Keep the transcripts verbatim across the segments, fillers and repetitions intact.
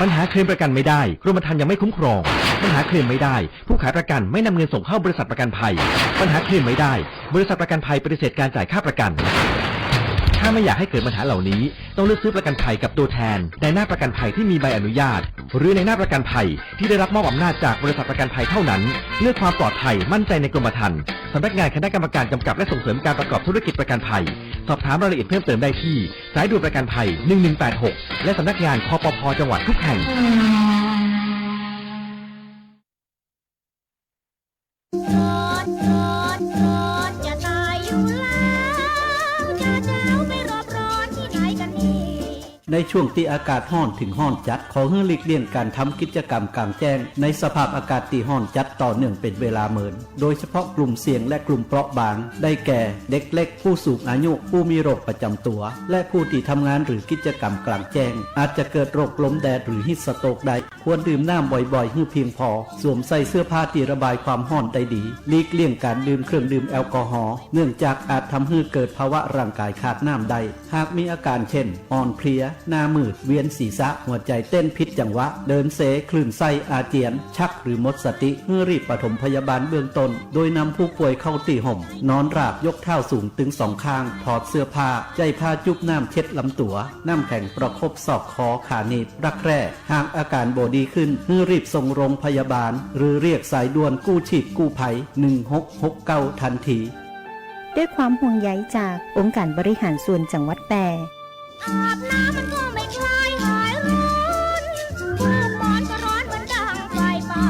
ปัญหาเคลมประกันไม่ได้ กรมธรรม์ยังไม่คุ้มครอง ปัญหาเคลมไม่ได้ ผู้ขายประกันไม่นำเงินส่งเข้าบริษัทประกันภัย ปัญหาเคลมไม่ได้ บริษัทประกันภัยปฏิเสธการจ่ายค่าประกัน ถ้าไม่อยากให้เกิดปัญหาเหล่านี้ ต้องเลือกซื้อประกันภัยกับตัวแทน นายหน้าประกันภัยที่มีใบอนุญาต หรือนายหน้าประกันภัยที่ได้รับมอบอำนาจจากบริษัทประกันภัยเท่านั้น เพื่อความปลอดภัยมั่นใจในกรมธรรม์ สำนักงานคณะกรรมการกำกับและส่งเสริมการประกอบธุรกิจประกันภัย สอบถามรายละเอียดเพิ่มเติมได้ที่ สายด่วนประกันภัย หนึ่งหนึ่งแปดหก และสำนักงาน คปภ จังหวัดทุกแห่ง ร้อน ร้อน ร้อนจะตายอยู่แล้ว จะแจ๋วไปหลบร้อนตี้ไหนกั๋นนี่ ในช่วงตี้อากาศฮ้อนเถิงฮ้อนจัด ขอหื้อหลีกเลี่ยงก๋านทำกิจกรรมกลางแจ้ง ในสภาพอากาศตี้ฮ้อนจัดต่อเนื่องเป๋นเวลาเมิน โดยเฉพาะกลุ่มเสี่ยงและกลุ่มเปราะบาง ได้แก่ เด็กเล็ก ผู้สูงอายุ ผู้มีโรคประจำตั๋ว และผู้ตี้ทำงานหรือกิจกรรมกลางแจ้ง อาจจะเกิดโรคลมแดดหรือฮีทสโตรกได้ ควรดื่มน้ำบ่อยๆ หื้อเพียงพอ สวมใส่เสื้อผ้าตี้ระบายความฮ้อนได้ดี หลีกเลี่ยงก๋านดื่มเครื่องดื่มแอลกอฮอล์ เนื่องจากอาจทำหื้อเกิดภาวะร่างกายขาดน้ำได้ หากมีอาการเช่น อ่อนเพลีย หน้ามืด เวียนศีรษะ หัวใจเต้นผิดจังหวะ เดินเซ คลื่นไส้ อาเจียน ชักหรือหมดสติ หื้อรีบปฐมพยาบาลเบื้องต้น โดยนำผู้ป่วยเข้าตี้ฮ่ม นอนราบ ยกเท้าสูงตึงสองข้าง ถอดเสื้อผ้า ใจ๊ผ้าจุ๊บน้ำเช็ดลำตั๋ว น้ำแข็งประคบซอกคอ ขาหนีบ รักแร้ หากอาการบ่ดีขึ้น หื้อรีบส่งโรงพยาบาล หรือเรียกสายด่วนกู้ชีพกู้ภัย หนึ่งหกหกเก้า ทันที ด้วยความห่วงใยจากองค์การบริหารส่วนจังหวัดแพร่ อาบน้ำมันก็ไม่คลายหายร้อน ผูกหมอนก็ร้อนเหมือนดังไฟป่า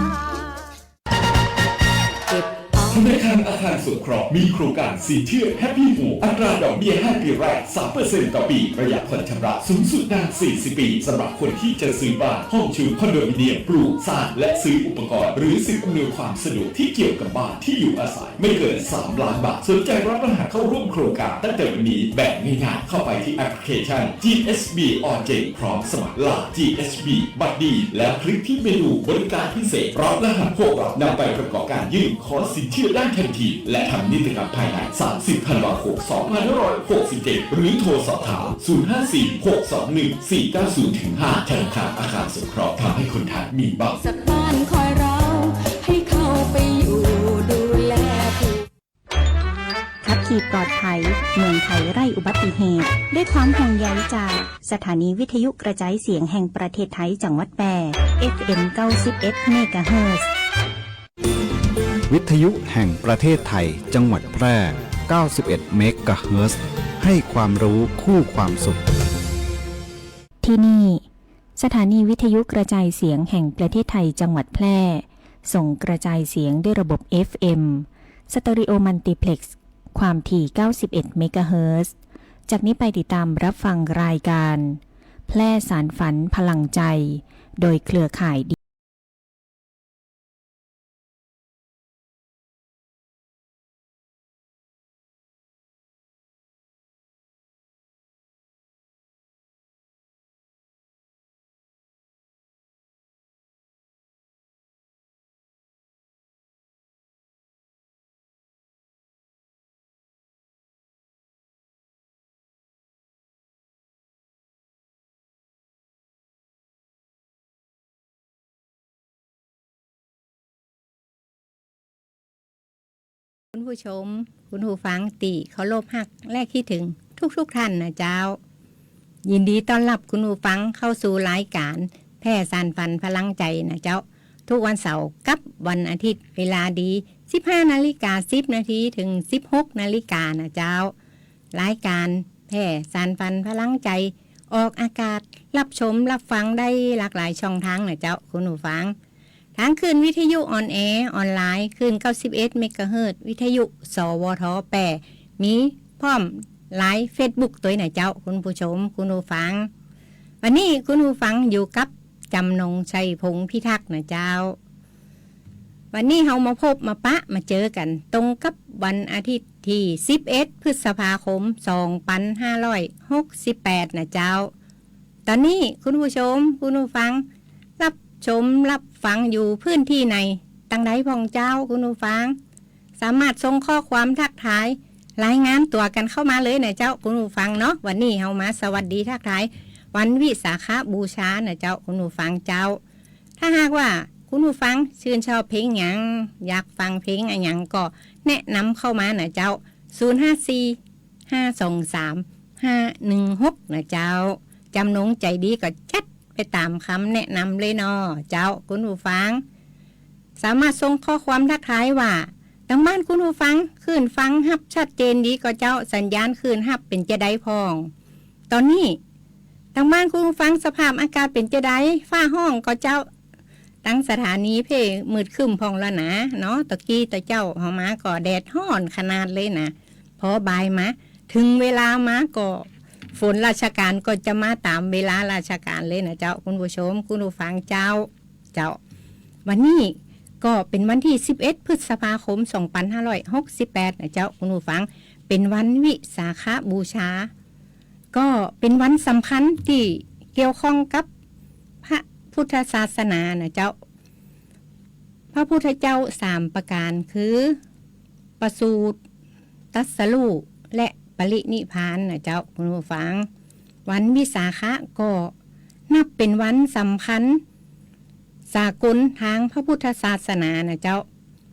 ธนาคารอาคารสงเคราะห์มีโครงการสินเชื่อ Happy Home อัตราดอกเบี้ยห้าปีแรก สามเปอร์เซ็นต์ต่อปี ระยะผ่อนชำระสูงสุดนาน สี่สิบปี สำหรับคนที่จะซื้อบ้าน ห้องชุด คอนโดมิเนียม ปลูก สร้าง และซื้ออุปกรณ์ หรือสิ่งอำนวยความสะดวกที่เกี่ยวกับบ้านที่อยู่อาศัย ไม่เกิน สามล้านบาท สนใจรับรหัสเข้าร่วมโครงการตั้งแต่วันนี้ แบบง่ายๆ เข้าไปที่แอปพลิเคชัน จีเอสบี ออนเจน พร้อมสมัคร ไลน์ จีเอสบี บัตรดี แล้วคลิกที่เมนูบริการพิเศษ รับรหัสพวกเรานำไปประกอบการยื่นขอสินเชื่อได้ทันที และทำนิติกรรมภายใน สามสิบธันวาคม สองพันห้าร้อยหกสิบเจ็ด หรือโทรสอบถาม ศูนย์ห้าสี่ หกสองหนึ่ง สี่เก้าศูนย์ห้า ธนาคารอาคารสงเคราะห์ ทำให้คนไทยมีบ้าน สักบ้านคอยเรา ให้เข้าไปอยู่ดูแลผู้ ขับขี่ปลอดภัย เมืองไทยไร้อุบัติเหตุ ด้วยความห่วงใยจากสถานีวิทยุกระจายเสียงแห่งประเทศไทยจังหวัดแพร่ เอฟเอ็ม เก้าสิบเอ็ด เมกะเฮิรตซ์ วิทยุแห่งประเทศไทยจังหวัดแพร่ เก้าสิบเอ็ด เมกะเฮิรตซ์ ให้ความรู้คู่ความสุข ที่นี่ สถานีวิทยุกระจายเสียงแห่งประเทศไทยจังหวัดแพร่ ส่งกระจายเสียงด้วยระบบ เอฟเอ็ม สเตอริโอมัลติเพล็กซ์ ความถี่ เก้าสิบเอ็ด เมกะเฮิรตซ์ จากนี้ไปติดตามรับฟังรายการ แพร่สานฝันพลังใจ โดยเครือข่าย คุณผู้ชม คุณผู้ฟังตี้เคารพฮักและคิดถึงทุกๆ ท่านนะเจ้า ยินดีต้อนรับคุณผู้ฟังเข้าสู่รายการแพร่สานฝันพลังใจนะเจ้า ทุกวันเสาร์กับวันอาทิตย์ เวลาดี สิบห้านาฬิกาสิบนาที ถึง สิบหกนาฬิกานะเจ้า รายการแพร่สานฝันพลังใจ ออกอากาศรับชมรับฟังได้หลากหลายช่องทางนะเจ้า คุณผู้ฟัง ทางคลื่นวิทยุออนแอร์ออนไลน์ คลื่น เก้าสิบเอ็ด เมกะเฮิรตซ์ วิทยุ สวท แพร่ มีพร้อมไลฟ์เฟซบุ๊กตวยนะเจ้า คุณผู้ชม คุณผู้ฟัง วันนี้คุณผู้ฟังอยู่กับจำนง ชัยพงษ์พิทักษ์นะเจ้า วันนี้เฮามาพบมาปะมาเจอกั๋นตรงกับวันอาทิตย์ตี้ สิบเอ็ด พฤษภาคม สองพันห้าร้อยหกสิบแปดนะเจ้า ต๋อนนี้คุณผู้ชม คุณผู้ฟัง รับชมรับฟังอยู่พื้นตี้ไหน ตังใดพ่องเจ้า คุณผู้ฟัง สามารถส่งข้อความทักทาย รายงานตั๋วกั๋นเข้ามาเลยนะเจ้า คุณผู้ฟังเนาะ วันนี้เฮามาสวัสดีทักทาย วันวิสาขบูชานะเจ้า คุณผู้ฟังเจ้า ถ้าหากว่าคุณผู้ฟังชื่นชอบเพลงหยัง อยากฟังเพลงอะหยังก็แนะนำเข้ามานะเจ้า ศูนย์ห้าสี่ ห้าสองสาม ห้าหนึ่งหก นะเจ้า จำนงใจ๋ดีก็จัดไปต๋ามกำแนะนำเลยเนาะเจ้า คุณผู้ฟัง สามารถส่งข้อความทักทายว่า ตังบ้านคุณผู้ฟัง คลื่นฟังฮับชัดเจนดีก่อเจ้า สัญญาณคลื่นฮับเป๋นจาใดพ่อง ต๋อนนี้ ตังบ้านคุณผู้ฟัง สภาพอากาศเป๋นจาใด ฟ้าฮ้องก่อเจ้า ตังสถานีเพ่มืดครึ้มพ่องแล้วนะเนาะ ตะกี้ตะเจ๊าเฮามาก็แดดฮ้อนขนาดเลยนะ พอบ่ายมา เถิงเวลามาก็ฝนราชการก็จะมาต๋ามเวลาราชการเลยนะเจ้า คุณผู้ชม คุณผู้ฟังเจ้า เจ้า วันนี้ก็เป๋นวันตี้สิบเอ็ด พฤษภาคม สองปันห้าร้อยหกสิบแปด นะเจ้า คุณผู้ฟัง เป๋นวันวิสาขบูชา ก็เป๋นวันสำคัญตี้เกี่ยวข้องกับพระพุทธศาสนานะเจ้า พระพุทธเจ้าสามประก๋านคือ ประสูติ ตรัสรู้ และปรินิพพานนะเจ้า คุณผู้ฟัง วันวิสาขะก็นับเป๋นวันสำคัญสากลตางพระพุทธศาสนานะเจ้า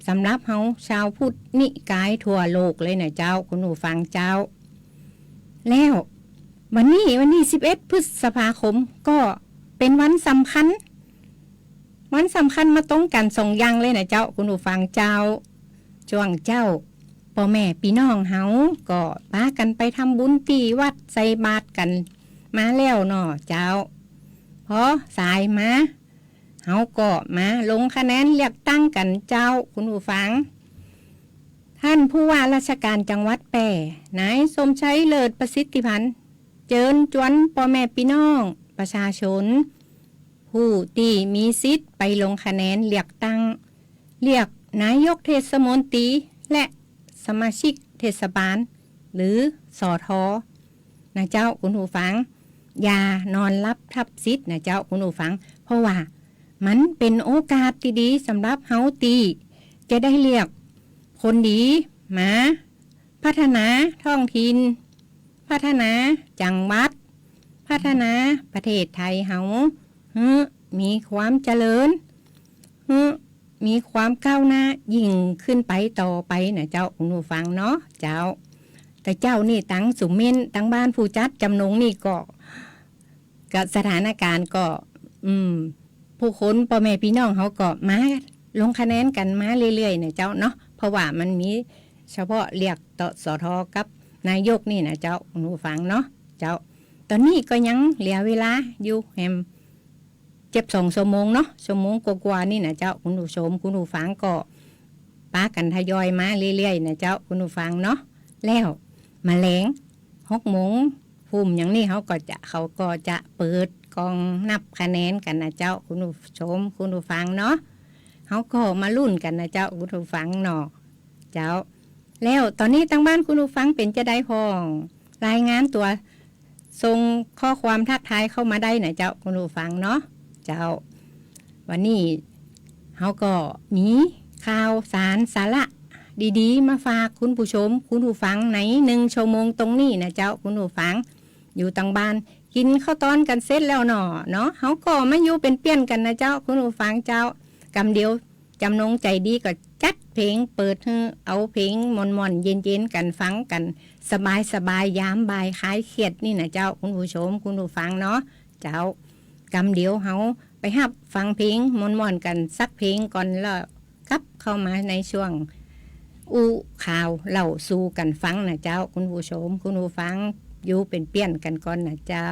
สำหรับเฮาชาวพุทธนิกายทั่วโลกเลยนะเจ้า คุณผู้ฟังเจ้า แล้ววันนี้วันตี้สิบเอ็ด พฤษภาคม ก็เป๋นวันสำคัญ วันสำคัญมาตรงกั๋นสองอย่างเลยนะเจ้า คุณผู้ฟังเจ้า จ้วงเจ๊า ป้อแม่ปี้น้องเฮาก็ปากั๋นไปทำบุญตี้วัดใส่บาตรกั๋นมาแล้วเนาะเจ้า พอสายมา เฮาก็มาลงคะแนนเลือกตั้งกั๋นเจ้า คุณผู้ฟัง ท่านผู้ว่าราชการจังหวัดแป้ นายสมชัย เลิศประสิทธิพันธ์ เจิญจวนป้อแม่ปี้น้องประชาชน ผู้ตี้มีสิทธิ์ไปลงคะแนนเลือกตั้ง เลือกนายกเทศมนตรี และสมาชิกเทศบาล หรือ สท นะเจ้า คุณผู้ฟัง อย่านอนหลับทับสิทธิ์นะเจ้า คุณผู้ฟัง เพราะว่ามันเป๋นโอกาสตี้ดีสำหรับเฮาตี้จะได้เลือกคนดีมา พัฒนาท้องถิ่น พัฒนาจังหวัด พัฒนาประเทศไทยเฮา หื้อมีความเจริญ หื้อมีความก้าวหน้ายิ่งขึ้นไปต่อไปนะเจ้า คุณผู้ฟังเนาะ เจ้า แต่เจ๊านี่ตังสุมเม้น ตังบ้านผู้จัดจำนงนี่ก็ ก็สถานการณ์ก็ อืม ผู้คนป้อแม่ปี้น้องเฮาก็มาลงคะแนนกั๋นมาเรื่อยๆ นะเจ้าเนาะ เพราะว่ามันมีเฉพาะเลือก ต สท กับนายกนี่นะเจ้า คุณผู้ฟังเนาะ เจ้า ต๋อนนี้ก็ยังเหลือเวลาอยู่แหม เจ็บสองชั่วโมงเนาะ ชั่วโมงกว่าๆ นี่นะเจ้า คุณผู้ชม คุณผู้ฟังก็ปากั๋นทยอยมาเรื่อยๆ นะเจ้า คุณผู้ฟังเนาะ แล้วมาแลง หกโมง ทุ่มอย่างนี้เฮาก็จะ เขาก็จะเปิดกองนับคะแนนกั๋นนะเจ้า คุณผู้ชม คุณผู้ฟังเนาะ เฮาก็มาลุ้นกั๋นนะเจ้า คุณผู้ฟังเนาะ เจ้า แล้วต๋อนนี้ตังบ้านคุณผู้ฟังเป๋นจาใดพ่อง รายงานตั๋ว ส่งข้อความทักทายเข้ามาได้นะเจ้า คุณผู้ฟังเนาะ เจ้า วันนี้เฮาก็มีข่าวสารสาระดีๆ มาฝากคุณผู้ชม คุณผู้ฟังในหนึ่งชั่วโมงตรงนี้นะเจ้า คุณผู้ฟัง อยู่ตังบ้าน กิ๋นข้าวตอนกั๋นเสร็จแล้วเนาะ เนาะ เฮาก็มาอยู่เป๋นเปี้ยนกั๋นนะเจ้า คุณผู้ฟังเจ้า กำเดียว จำนงใจ๋ดีก็จัดเพลงเปิดหื้อ เอาเพลงม่วนๆ เย็นๆ กั๋นฟังกั๋น สบายๆ ยามบ่ายคลายเครียดนี่นะเจ้า คุณผู้ชม คุณผู้ฟังเนาะ เจ้า กำเดียวเฮาไปฮับฟังเพลงม่วนๆ กั๋นสักเพลงก่อน แล้วกลับเข้ามาในช่วงอู้ข่าวเล่าสู่กั๋นฟังนะเจ้า คุณผู้ชม คุณผู้ฟัง อยู่เป๋นเปี้ยนกั๋นก่อนนะเจ้า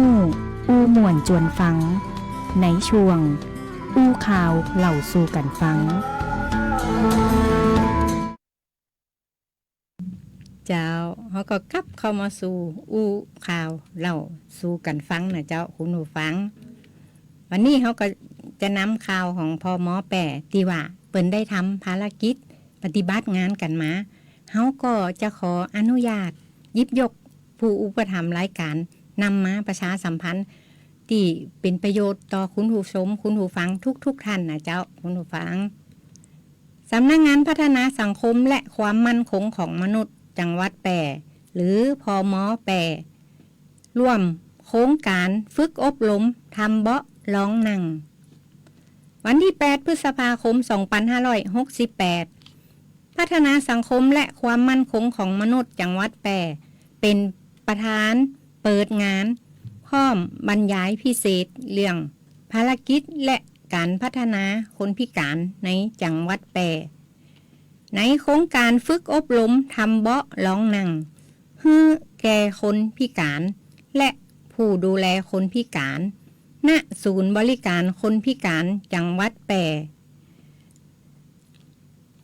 อู้ อู้ม่วนจวนฟัง ในช่วง อู้ข่าวเล่าสู่กั๋นฟัง เจ้า เฮาก็กลับเข้ามาสู่อู้ข่าวเล่าสู่กั๋นฟังน่ะเจ้า คุณผู้ฟัง วันนี้เฮาก็จะนำข่าวของ พม.แป้ ตี้ว่าเปิ้นได้ทำภารกิจปฏิบัติงานกั๋นมา เฮาก็จะขออนุญาตหยิบยกผู้อุปถัมภ์รายก๋านนำมาประชาสัมพันธ์ ตี้เป๋นประโยชน์ต่อคุณผู้ชม คุณผู้ฟังทุกๆ ท่านน่ะเจ้า คุณผู้ฟัง สำนักงานพัฒนาสังคมและความมั่นคงของมนุษย์จังหวัดแป้ หรือ พม.แป้ ร่วมโครงก๋านฝึกอบรมทำเบาะรองนั่ง วันตี้แปด พฤษภาคม สองปันห้าร้อยหกสิบแปด พัฒนาสังคมและความมั่นคงของมนุษย์จังหวัดแป้ เป๋นประธานเปิดงาน พร้อมบรรยายพิเศษเรื่องภารกิจและก๋านพัฒนาคนพิก๋านในจังหวัดแป้ ในโครงก๋านฝึกอบรมทำเบาะรองนั่ง หื้อแก่คนพิก๋าน และผู้ดูแลคนพิก๋าน ณ ศูนย์บริก๋านคนพิก๋านจังหวัดแป้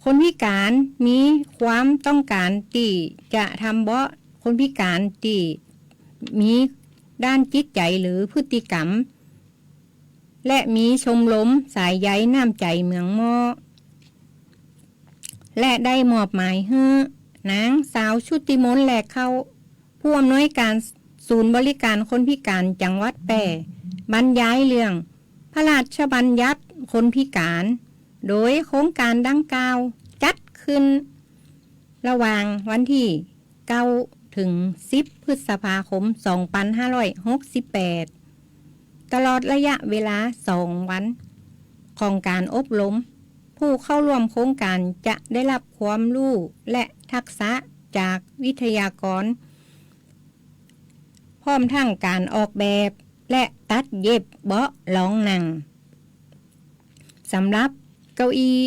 คนพิก๋านมีความต้องก๋านตี้จะทำเบาะคนพิก๋านตี้มีด้านจิตใจ๋หรือพฤติกรรม และมีชมรมสายใยน้ำใจ๋เมืองหม้อ และได้มอบหมายหื้อ นางสาวชุติมนต์ แลเข้า ผู้อำนวยก๋านศูนย์บริก๋านคนพิก๋านจังหวัดแป้ บรรยายเรื่องพระราชบัญญัติคนพิก๋าน โดยโครงก๋านดังกล่าวจัดขึ้นระหว่างวันตี้เก้า เถิงสิบ พฤษภาคม สองปันห้าร้อยหกสิบแปด ตลอดระยะเวลาสองวันของก๋านอบรม ผู้เข้าร่วมโครงก๋านจะได้ฮับความฮู้และทักษะจากวิทยากร พร้อมทั้งก๋านออกแบบและตัดเย็บเบาะรองนั่ง สำหรับเก้าอี้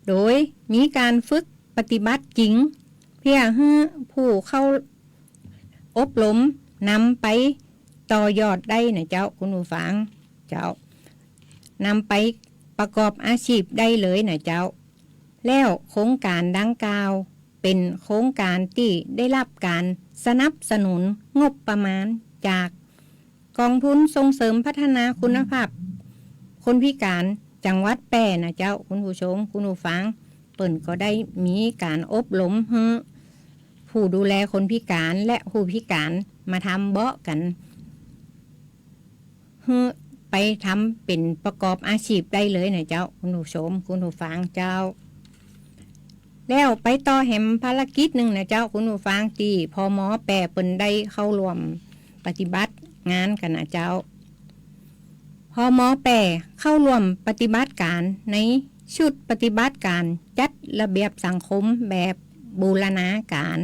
โดยมีก๋านฝึกปฏิบัติจริง เพื่อหื้อผู้เข้าอบรมนำไปต่อยอดได้น่ะเจ้า คุณผู้ฟัง เจ้า นำไปประกอบอาชีพได้เลยน่ะเจ้า แล้วโครงก๋านดังกล่าวเป๋นโครงก๋านตี้ได้ฮับก๋านสนับสนุนงบประมาณจาก กองทุนส่งเสริมพัฒนาคุณภาพคนพิก๋านจังหวัดแป้น่ะเจ้า คุณผู้ชม คุณผู้ฟัง เปิ้นก็ได้มีก๋านอบรมหื้อผู้ดูแลคนพิก๋านและผู้พิก๋านมาทำเบาะกั๋น หื้อไปทำเป๋นประกอบอาชีพได้เลยน่ะเจ้า คุณผู้ชม คุณผู้ฟังเจ้า แล้วไปต่อแหมภารกิจนึ่งน่ะเจ้า คุณผู้ฟัง ตี้ พม.แป้ เปิ้นได้เข้าร่วมปฏิบัติงานกั๋นน่ะเจ้า พม.แป้ เข้าร่วมปฏิบัติก๋านในชุดปฏิบัติก๋านจัดระเบียบสังคมแบบบูรณาก๋าน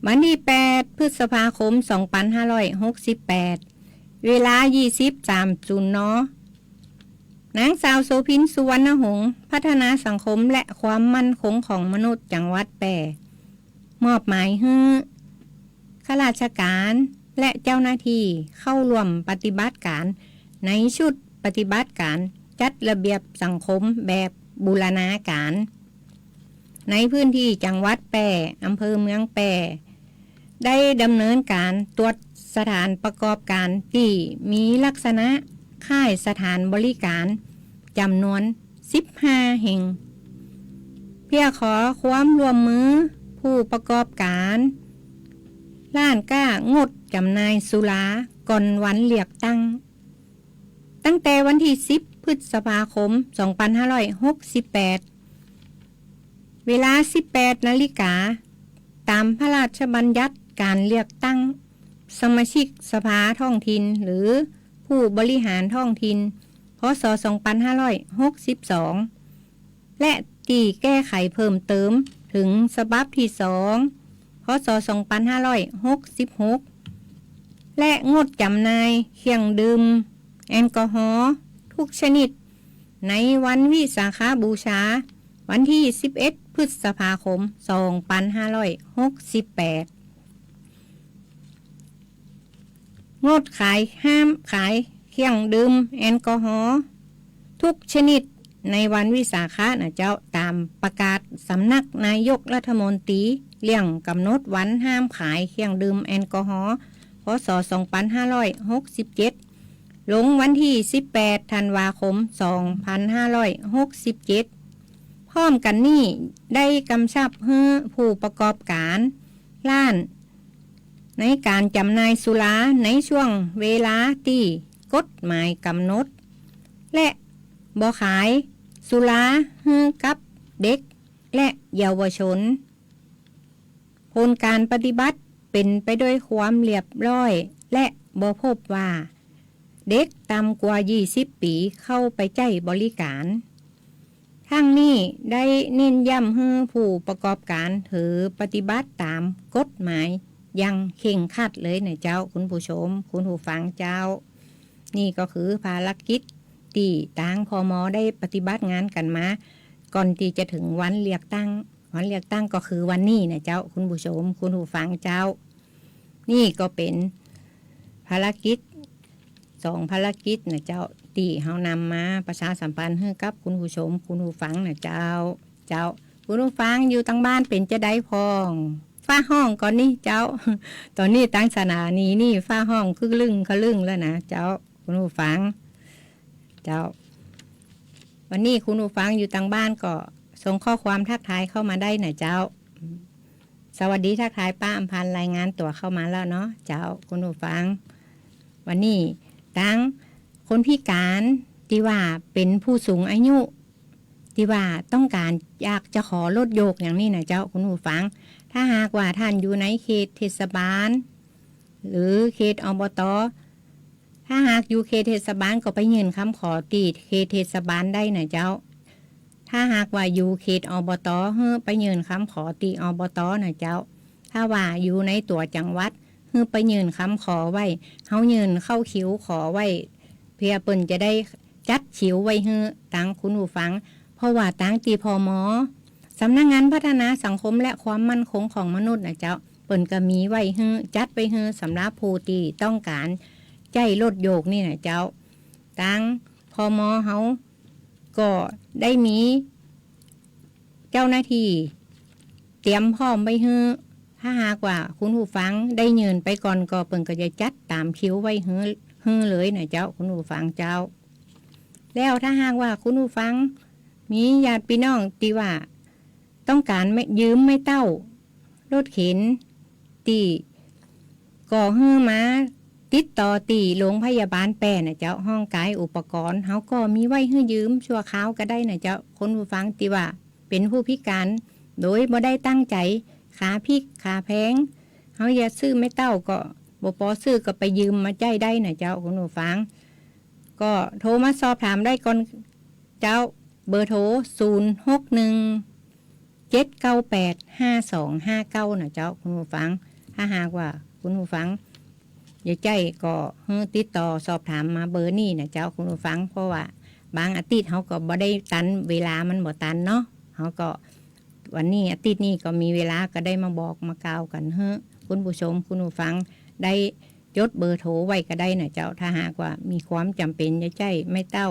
วันตี้แปด พฤษภาคม สองปันห้าร้อยหกสิบแปด เวลายี่สิบสาม ศูนย์ น. นางสาวโสภิน สุวรรณหงษ์ พัฒนาสังคมและความมั่นคงของมนุษย์จังหวัดแป้ มอบหมายหื้อข้าราชก๋านและเจ้าหน้าตี้เข้าร่วมปฏิบัติก๋านในชุดปฏิบัติก๋านจัดระเบียบสังคมแบบบูรณาก๋าน ในพื้นตี้จังหวัดแป้ อำเภอเมืองแป้ ได้ดำเนินก๋านตรวจสถานประกอบก๋านตี้มีลักษณะคล้ายสถานบริก๋านจ๋ำนวนสิบห้าแห่ง เพื่อขอความร่วมมือผู้ประกอบก๋าน ร้านก๊างดจ๋ำหน่ายสุราก่อนวันเลือกตั้ง ตั้งแต่วันตี้สิบ พฤษภาคม สองปันห้าร้อยหกสิบแปด เวลาสิบแปดนาฬิกา ต๋ามพระราชบัญญัติก๋านเลือกตั้งสมาชิกสภาท้องถิ่น หรือผู้บริหารท้องถิ่น พ.ศ. สองปันห้าร้อยหกสิบสอง และตี้แก้ไขเพิ่มเติมเถิงฉบับตี้สอง พ.ศ. สองปันห้าร้อยหกสิบหก และงดจ๋ำหน่ายเครื่องดื่มแอลกอฮอล์ทุกชนิด ในวันวิสาขบูชา วันตี้สิบเอ็ด พฤษภาคม สองปันห้าร้อยหกสิบแปด เ งดขาย ห้ามขายเครื่องดื่มแอลกอฮอล์ทุกชนิดในวันวิสาขะนะเจ้า ต๋ามประกาศสำนักนายกรัฐมนตรี เรื่องก๋ำหนดวันห้ามขายเครื่องดื่มแอลกอฮอล์ พ.ศ. สองปันห้าร้อยหกสิบเจ็ด ลงวันตี้สิบแปดธันวาคม สองปันห้าร้อยหกสิบเจ็ด พร้อมกั๋นนี้ได้กำชับหื้อผู้ประกอบก๋านร้าน ในก๋านจ๋ำหน่ายสุราในช่วงเวลาตี้กฎหมายก๋ำหนด และบ่ขายสุราหื้อกับเด็กและเยาวชน ผลก๋านปฏิบัติเป๋นไปโดยความเรียบร้อย และบ่พบว่าเด็กต่ำกว่ายี่สิบปี๋เข้าไปใจ๊บริก๋าน ทั้งนี้ได้เน้นย้ำหื้อผู้ประกอบก๋านหื้อปฏิบัติต๋ามกฎหมายอย่างเคร่งครัดเลยนะเจ้า คุณผู้ชม คุณผู้ฟังเจ้า นี่ก็คือภารกิจตี้ตาง พม. ได้ปฏิบัติงานกั๋นมา ก่อนตี้จะเถิงวันเลือกตั้ง วันเลือกตั้งก็คือวันนี้นะเจ้า คุณผู้ชม คุณผู้ฟังเจ้า นี่ก็เป๋นภารกิจ สองภารกิจนะเจ้า ตี้เฮานำมาประชาสัมพันธ์หื้อกับคุณผู้ชม คุณผู้ฟังนะเจ้า เจ้า คุณผู้ฟังอยู่ตางบ้านเป๋นจาใดพ่อง ฟ้าฮ้องก่อนี่เจ้า ต๋อนนี้ตางสถานีนี่ฟ้าฮ้องคลึ้งคะลึ้งแล้วนะเจ้า คุณผู้ฟัง เจ้า วันนี้คุณผู้ฟังอยู่ตางบ้านก็ส่งข้อความทักทายเข้ามาได้นะเจ้า สวัสดีทักทายป้าอำพันธ์ รายงานตั๋วเข้ามาแล้วเนาะเจ้า คุณผู้ฟัง วันนี้ตางคนพิก๋านตี้ว่าเป๋นผู้สูงอายุ ตี้ว่าต้องก๋านอยากจะขอรถโยกอย่างนี้นะเจ้า คุณผู้ฟัง ถ้าหากว่าต้านอยู่ในเขตเทศบาล หรือเขต อบต. ถ้าหากอยู่เขตเทศบาลก็ไปยื่นกำขอตี้เขตเทศบาลได้นะเจ้า ถ้าหากว่าอยู่เขต อบต. หื้อไปยื่นกำขอตี้ อบต. นะเจ้า ถ้าว่าอยู่ในตั๋วจังหวัด หื้อไปยื่นกำขอไว้ เฮายื่นเข้าคิวขอไว้ เพื่อเปิ้นจะได้จัดคิวไว้หื้อตางคุณผู้ฟัง เพราะว่าตางตี้ พม. สำนักงานพัฒนาสังคมและความมั่นคงของมนุษย์นะเจ้า เปิ้นก็มีไว้หื้อ จัดไว้หื้อสำหรับผู้ตี้ต้องก๋านใจ๊รถโยกนี่นะเจ้า ตาง พม. เฮาก็ได้มีเจ้าหน้าตี้เตรียมพร้อมไว้หื้อ ถ้าหากว่าคุณผู้ฟังได้ยื่นไปก่อนก็เปิ้นก็จะจัดต๋ามคิวไว้หื้อ หื้อเลยนะเจ้า คุณผู้ฟังเจ้า แล้วถ้าหากว่าคุณผู้ฟังมีญาติพี่น้องตี้ว่าต้องก๋านไม้ ยืมไม้เต้า รถเข็น ตี้ ก็หื้อมาติดต่อตี้โรงพยาบาลแป้นะเจ้า ห้องกายอุปกรณ์ เฮาก็มีไว้หื้อยืมชั่วคราวก็ได้นะเจ้า คุณผู้ฟังตี้ว่าเป๋นผู้พิก๋านโดยบ่ได้ตั้งใจ๋ ขาพิกขาแพง เฮาอยากซื้อไม้เต้าก็บ่ปอซื้อก็ไปยืมมาใจ๊ได้นะเจ้า คุณผู้ฟัง ก็โทรมาสอบถามได้ก่อนเจ้า เบอร์โทร ศูนย์หกหนึ่ง เจ็ดเก้าแปด ห้าสองห้าเก้า นะเจ้า คุณผู้ฟัง ถ้าหากว่าคุณผู้ฟังอยากใจ๊ก็หื้อติดต่อสอบถามมาเบอร์นี้นะเจ้า คุณผู้ฟัง เพราะว่าบางอาทิตย์เฮาก็บ่ได้ตัน เวลามันบ่ตันเนาะ เฮาก็ วันนี้อาทิตย์นี้ก็มีเวลาก็ได้มาบอกมากล่าวกั๋นหื้อคุณผู้ชม คุณผู้ฟังได้จดเบอร์โทรไว้ก็ได้นะเจ้า ถ้าหากว่ามีความจ๋ำเป๋นจะใจ๊ไม้เต้า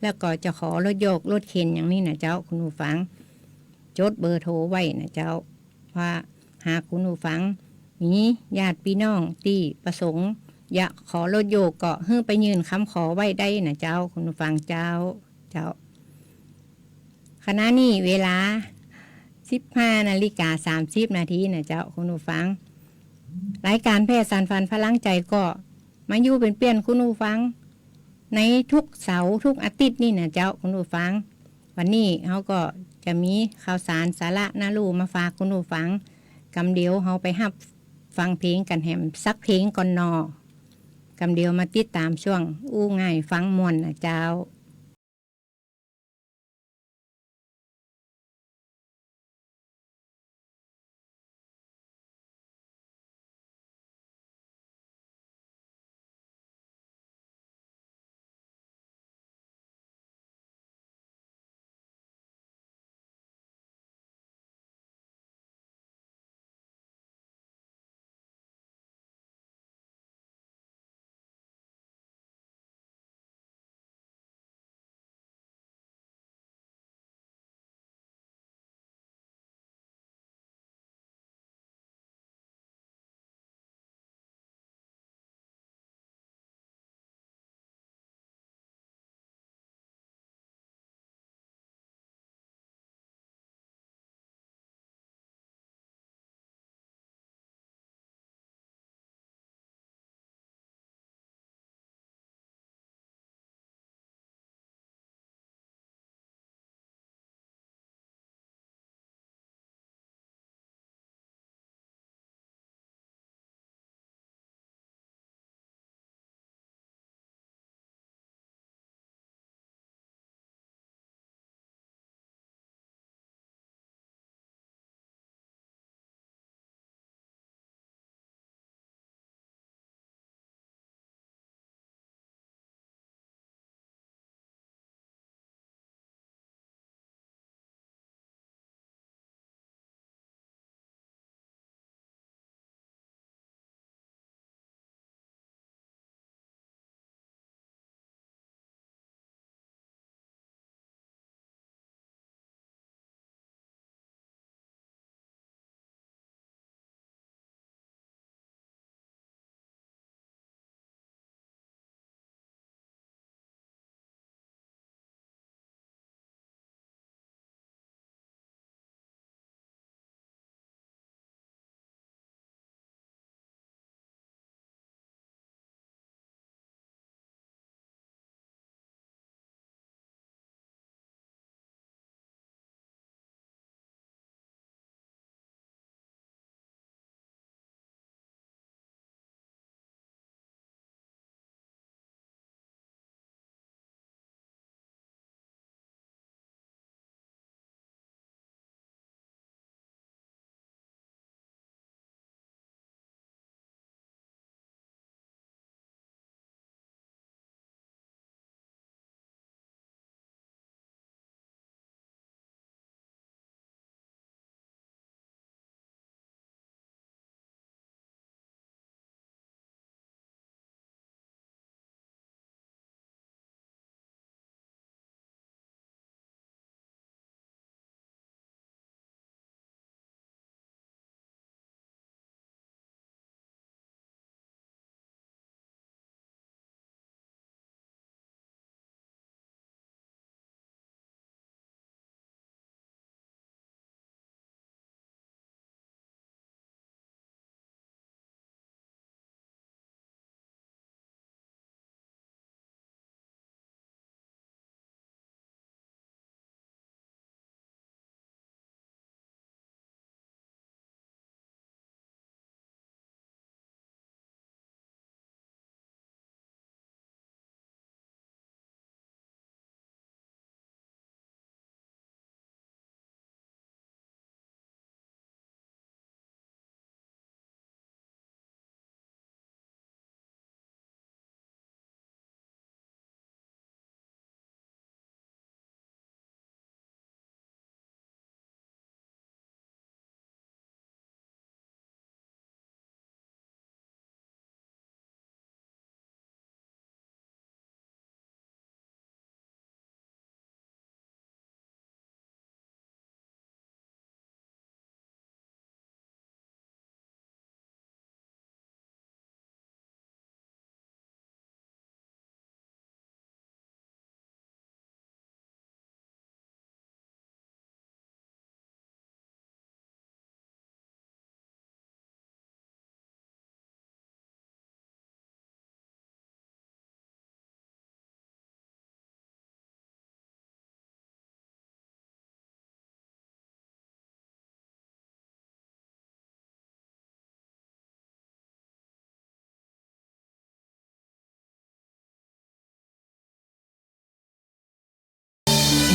แล้วก็จะขอรถโยกรถเข็นอย่างนี้นะเจ้า คุณผู้ฟัง จดเบอร์โทรไว้นะเจ้า ว่าหากคุณผู้ฟังมีญาติพี่น้องตี้ประสงค์อยากขอรถโยกก็หื้อไปยื่นกำขอไว้ได้นะเจ้า คุณผู้ฟังเจ้า เจ้า ขณะนี้เวลาสิบห้านาฬิกาสามสิบนาทีนะเจ้า คุณผู้ฟัง รายก๋านแพร่สานฝันพลังใจ๋ก็มาอยู่เป๋นเปื้อนคุณผู้ฟัง ในทุกเสาร์ทุกอาทิตย์นี่นะเจ้า คุณผู้ฟัง วันนี้เฮาก็จะมีข่าวสารสาระน่ารู้มาฝากคุณผู้ฟัง กำเดียวเฮาไปฮับฟังเพลงกั๋นแหมสักเพลงก่อนเนาะ กำเดียวมาติดต๋ามช่วงอู้ง่ายฟังม่วนนะเจ้า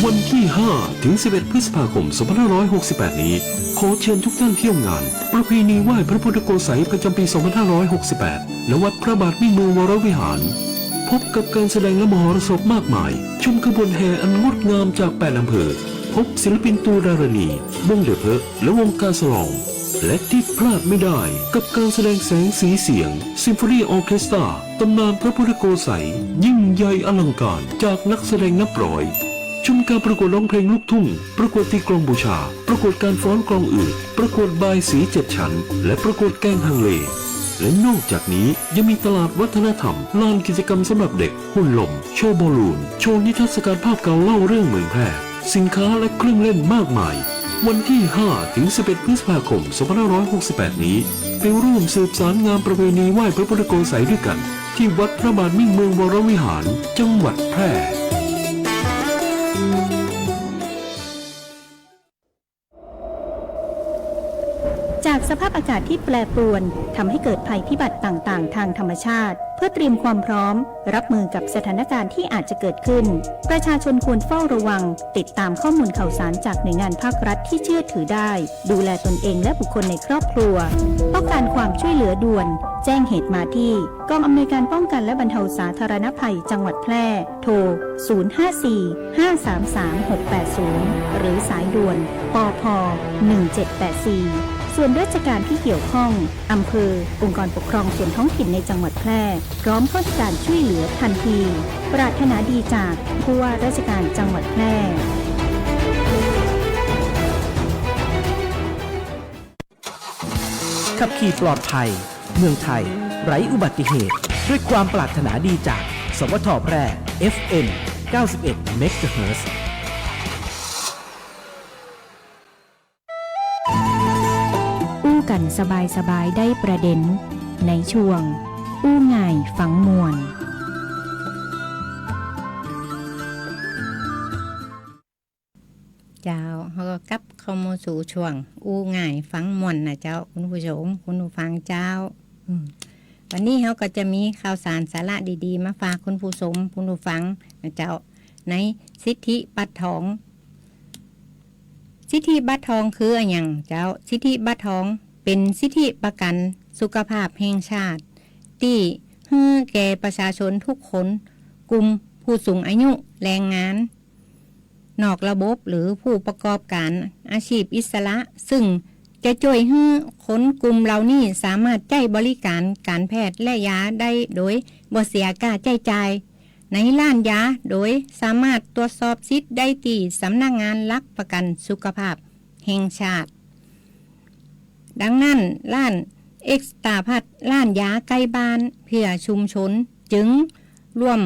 วันที่ห้าถึงสิบเอ็ดพฤษภาคมสองพันห้าร้อยหกสิบแปดนี้ ขอเชิญทุกท่านเที่ยวงานประเพณีไหว้พระพุทธโกษัยประจำปีสองพันห้าร้อยหกสิบแปด ณ วัดพระบาทมิ่งเมืองวรวิหาร พบกับการแสดงและมหรสพมากมาย ชมขบวนแห่อันงดงามจากแปดอำเภอ พบศิลปินตูดารณี วงเดอะเพิร์ก และวงกาสะลอง และที่พลาดไม่ได้กับการแสดงแสงสีเสียง ซิมโฟนีออร์เคสตรา ตำนานพระพุทธโกษัย ยิ่งใหญ่อลังการจากนักแสดงนับร้อย ชมการประกวดร้องเพลงลูกทุ่ง ประกวดตีกลองบูชา ประกวดการฟ้อนกลองอืด ประกวดบายสีเจ็ดชั้น และประกวดแกงฮังเล และนอกจากนี้ยังมีตลาดวัฒนธรรม ลานกิจกรรมสำหรับเด็ก หุ่นหล่ม โชว์บอลลูน โชว์นิทรรศการภาพเก่าเล่าเรื่องเมืองแพร่ สินค้าและเครื่องเล่นมากมาย วันที่ห้าถึงสิบเอ็ดพฤษภาคมสองพันห้าร้อยหกสิบแปดนี้ ไปร่วมสืบสานงานประเพณีไหว้พระพุทธโกษัยด้วยกัน ที่วัดพระบาทมิ่งเมืองวรวิหาร จังหวัดแพร่ จากสภาพอากาศที่แปรปรวน ทำให้เกิดภัยพิบัติต่างๆ ทางธรรมชาติ เพื่อเตรียมความพร้อมรับมือกับสถานการณ์ที่อาจจะเกิดขึ้น ประชาชนควรเฝ้าระวัง ติดตามข้อมูลข่าวสารจากหน่วยงานภาครัฐที่เชื่อถือได้ ดูแลตนเองและบุคคลในครอบครัว ต้องการความช่วยเหลือด่วน แจ้งเหตุมาที่กองอำนวยการป้องกันและบรรเทาสาธารณภัยจังหวัดแพร่ โทร ศูนย์ห้าสี่ ห้าสามสาม หกแปดศูนย์ หรือสายด่วน ปภ หนึ่งเจ็ดแปดสี่ ส่วนราชการที่เกี่ยวข้อง อำเภอ องค์กรปกครองส่วนท้องถิ่นในจังหวัดแพร่ พร้อมให้การช่วยเหลือทันที ปรารถนาดีจากผู้ว่าราชการจังหวัดแพร่ ขับขี่ปลอดภัย เมืองไทย ไร้อุบัติเหตุ ด้วยความปรารถนาดีจาก สวท แพร่ เอฟเอ็ม เก้าสิบเอ็ด เมกะเฮิรตซ์ อู้กั๋นสบายๆ ได้ประเด็น ในช่วง อู้ง่ายฟังม่วน เจ้า เฮาก็กลับเข้ามาสู่ช่วงอู้ง่ายฟังม่วนนะเจ้า คุณผู้ชม คุณผู้ฟังเจ้า อืม วันนี้เฮาก็จะมีข่าวสารสาระดีๆ มาฝากคุณผู้ชม คุณผู้ฟังนะเจ้า ในสิทธิบัตรทอง สิทธิบัตรทองคืออะหยังเจ้า สิทธิบัตรทองเป๋นสิทธิประกั๋นสุขภาพแห่งชาติ ตี้หื้อแก่ประชาชนทุกคน กลุ่มผู้สูงอายุ แรงงาน นอกระบบหรือผู้ประกอบก๋านอาชีพอิสระ ซึ่งจะจ้วยหื้อคนกลุ่มเหล่านี้สามารถใจ๊บริก๋านก๋านแพทย์และยาได้โดยบ่เสียค่าใจ๊จ่ายในร้านยา โดยสามารถตรวจสอบสิทธิ์ได้ตี้สำนักงานหลักประกั๋นสุขภาพแห่งชาติ ดังนั้น ร้านเอกสตราพัฒน์ ร้านยาใก้บ้านเพื่อชุมชน จึงร่วม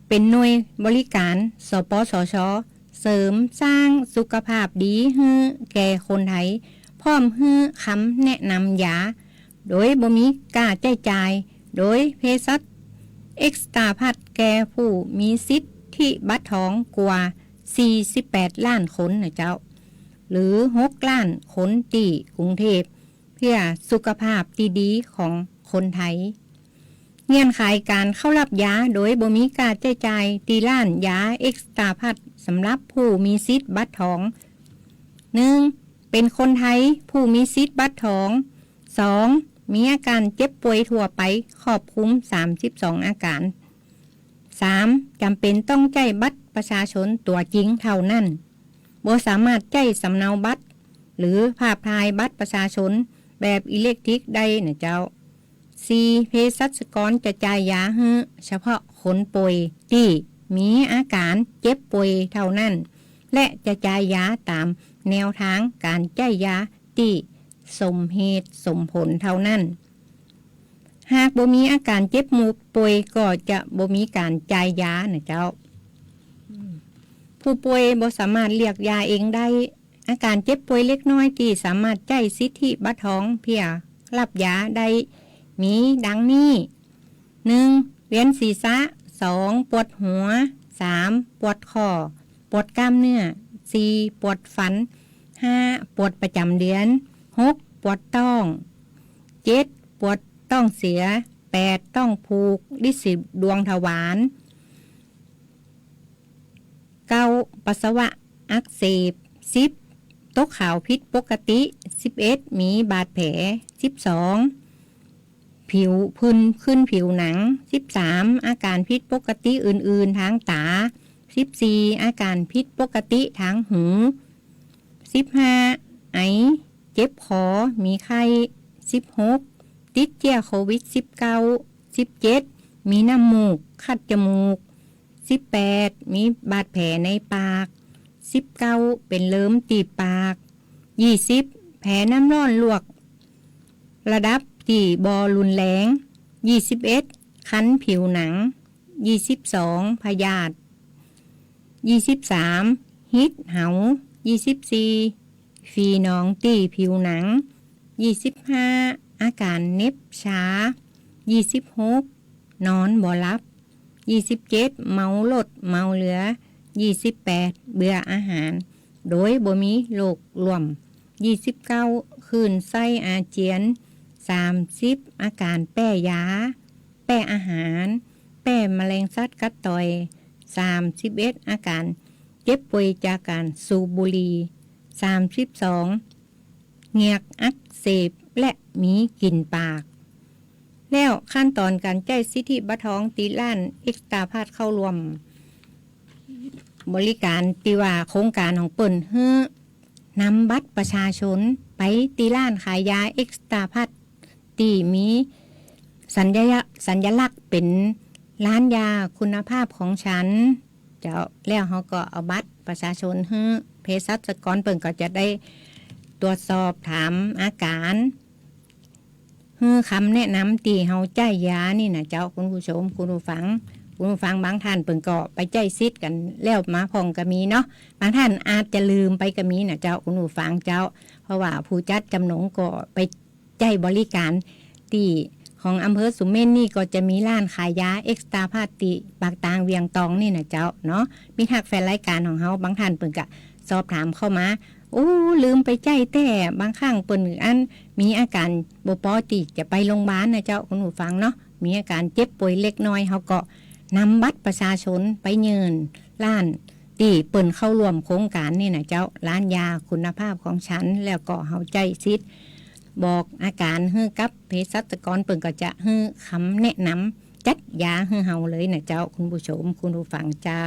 เป๋นหน่วยบริก๋าน สปสช เสริมสร้างสุขภาพดีหื้อแก่คนไทย พร้อมหื้อคำแนะนำยา โดยบ่มีค่าใจ๊จ่าย โดยเภสัชเอกสตราพัฒน์แก่ผู้มีสิทธิบัตรทองกว่าสี่สิบแปดล้านคนนะเจ้า หรือหกล้านคนตี้กรุงเทพ เพื่อสุขภาพตี้ดีของคนไทย เงื่อนไขก๋านเข้าฮับยาโดยบ่มีค่าใจ๊จ่ายตี้ร้านยาเอกสตราพัฒน์สำหรับผู้มีสิทธิ์บัตรทอง หนึ่ง เป๋นคนไทยผู้มีสิทธิ์บัตรทอง สอง มีอาก๋านเจ็บป่วยทั่วไปครอบคลุมสามสิบสองอาก๋าน สาม จ๋ำเป๋นต้องใจ๊บัตรประชาชนตั๋วจริงเต้านั้น บ่สามารถใจ๊สำเนาบัตร หรือภาพถ่ายบัตรประชาชนแบบอิเล็กทริกได้นะเจ้า สี่ เภสัชกรจะจ่ายยาหื้อเฉพาะคนป่วยตี้มีอาก๋านเจ็บป่วยเต้านั้น และจะจ่ายยาต๋ามแนวตางก๋านใจ๊ยาตี้สมเหตุสมผลเต้านั้น หากบ่มีอาก๋านเจ็บป่วยก็จะบ่มีก๋านจ่ายยานะเจ้า ผู้ป่วยบ่สามารถเลือกยาเองได้ อาก๋านเจ็บป่วยเล็กน้อยตี้สามารถใจ๊สิทธิบัตรทองเพื่อฮับยาได้มีดังนี้ หนึ่ง เวียนศีรษะ สอง ปวดหัว สาม ปวดข้อ ปวดกล้ามเนื้อ สี่ ปวดฟัน ห้า ปวดประจ๋ำเดือน หก ปวดต๊อง เจ็ด ปวดต๊องเสีย แปด ต๊องผูก ริดสีดวงทวาร เก้า ปัสสาวะ อักเสบ สิบ ตกขาวผิดปกติ สิบเอ็ด มีบาดแผล สิบสอง ผิวผื่นขึ้นผิวหนัง สิบสาม อาการผิดปกติอื่นๆ ตางต๋า สิบสี่ อาการผิดปกติตางหู สิบห้า ไอ เจ็บคอ มีไข้ สิบหก ติดเจื้อโควิด สิบเก้า สิบเจ็ด มีน้ำมูก คัดจมูก สิบแปด มีบาดแผลในปาก สิบเก้า เป๋นเริมตี้ปาก ยี่สิบ แผลน้ำร้อนลวก ระดับตี้บ่รุนแรง ยี่สิบเอ็ด คันผิวหนัง ยี่สิบสอง พยาธิ ยี่สิบสาม ฮีดเหา ยี่สิบสี่ ฝีหนองตี้ผิวหนัง ยี่สิบห้า อาการเหน็บชา ยี่สิบหก นอนบ่หลับ ยี่สิบเจ็ด เมารถเมาเรือ ยี่สิบแปด เบื่ออาหาร โดยบ่มีโรคร่วม ยี่สิบเก้า คลื่นไส้อาเจียน สามสิบ อาการแป๊ยา แป๊อาหาร แป๊แมลงสัตว์กัดต่อย สามสิบเอ็ด อาการเจ็บป่วยจากก๋านสูบบุหรี่ สามสิบสอง เหงือกอักเสบและมีกลิ่นปาก แล้วขั้นต๋อนก๋านใจ๊สิทธิบัตรทองตี้ร้านเอกซ์ตร้าพลัสเข้าร่วมบริการตี้ว่าโครงก๋านของเปิ้นหื้อนำบัตรประชาชนไปตี้ร้านขายยาเอกซ์ตร้าพลัสตี้มีสัญญะ- สัญลักษณ์เป๋นร้านยาคุณภาพของฉัน เจ้า แล้วเฮาก็เอาบัตรประชาชนหื้อเภสัชกร เปิ้นก็จะได้ตรวจสอบถามอาการ หื้อคำแนะนำตี้เฮาใจ๊ยานี่น่ะเจ้า คุณผู้ชม คุณผู้ฟัง คุณผู้ฟังบางท่านเปิ้นก็ไปใจ๊สิทธิ์กั๋นแล้วมาพ่องก็มีเนาะ บางท่านอาจจะลืมไปก็มีน่ะเจ้า คุณผู้ฟังเจ้า เพราะว่าผู้จัดจำนงก็ไป ใจ๊บริการตี้ของอำเภอสุเหม็นนี่ก็จะมีร้านขายยาเอกซ์ตร้าพลัสตี้ปากตางเวียงตองนี่น่ะเจ้าเนาะ มีหากแฟนรายการของเฮาบางท่านเปิ้นก็สอบถามเข้ามา โอ้ ลืมไปใจ๊แต๊ บางครั้งเปิ้นอันมีอาการบ่ปอตี้จะไปโรงบาลน่ะเจ้า คุณผู้ฟังเนาะ มีอาการเจ็บป่วยเล็กน้อย เฮาก็นำบัตรประชาชนไปยื่นร้าน ตี้เปิ้นเข้าร่วมโครงก๋านนี่น่ะเจ้า ร้านยาคุณภาพของฉัน แล้วก็เฮาใจ๊สิทธิ์บอกอาการหื้อกับเภสัชกร เปิ้นก็จะหื้อคำแนะนำจัดยาหื้อเฮาเลยน่ะเจ้า คุณผู้ชม คุณผู้ฟังเจ้า